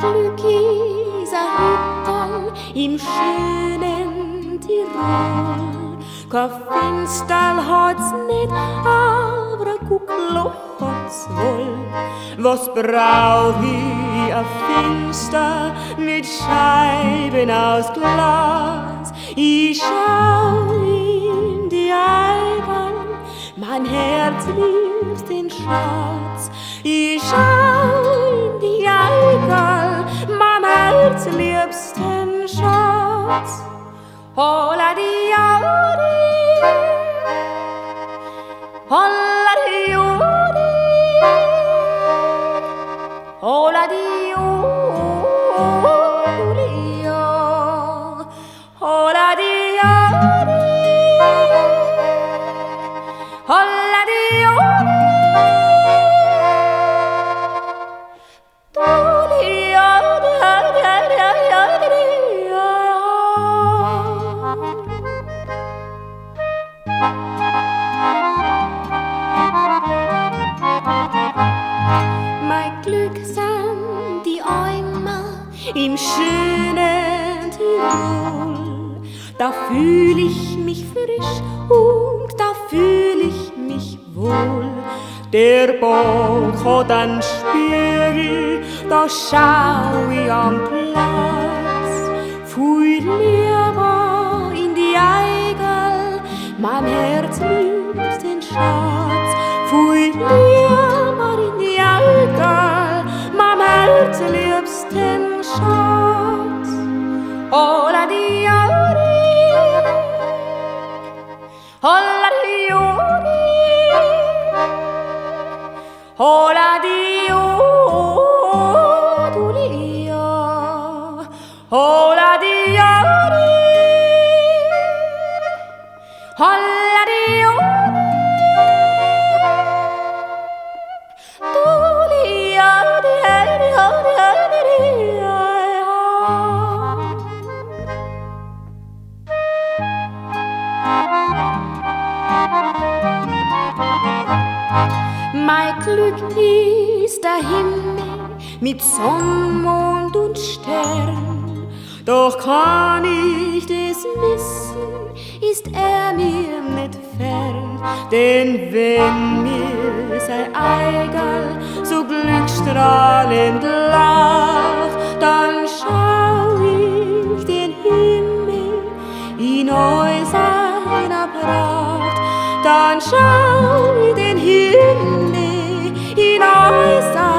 Glück is a Hütterl im schönen Tirol. Kein Fensterl hat's nicht, aber ein Guckloch hat's wohl. Was brauch ich a Fenster mit Scheiben aus Glas? Ich schau in die Augen, mein Herz liebsten Schatz. Ich schau in die Augen, mein Herz liebsten Schatz. Holla di di, holla di di, holla di di, holla di di, holla di Mein Glück sind die Eimer im schönen Tirol. Da fühl ich mich frisch und da fühl ich mich wohl. Der Bach hat einen Spiegel, da schau ich am Platz. Viel lieber in die Eigel, mein Herz liebsten Schatz. Viel lieber in die Eigel, mein Herz liebsten Schatz. Holla di di, holla di di, holla di di, holla di di, holla di Mein Glück ist der Himmel mit Sonne, Mond und Stern. Doch kann ich das missen, ist er mir nicht fern. Denn wenn mir sein Eigerl so glückstrahlend lacht, dann schau ich den Himmel in all seiner Pracht. Dann schau ich den Himmel in all seiner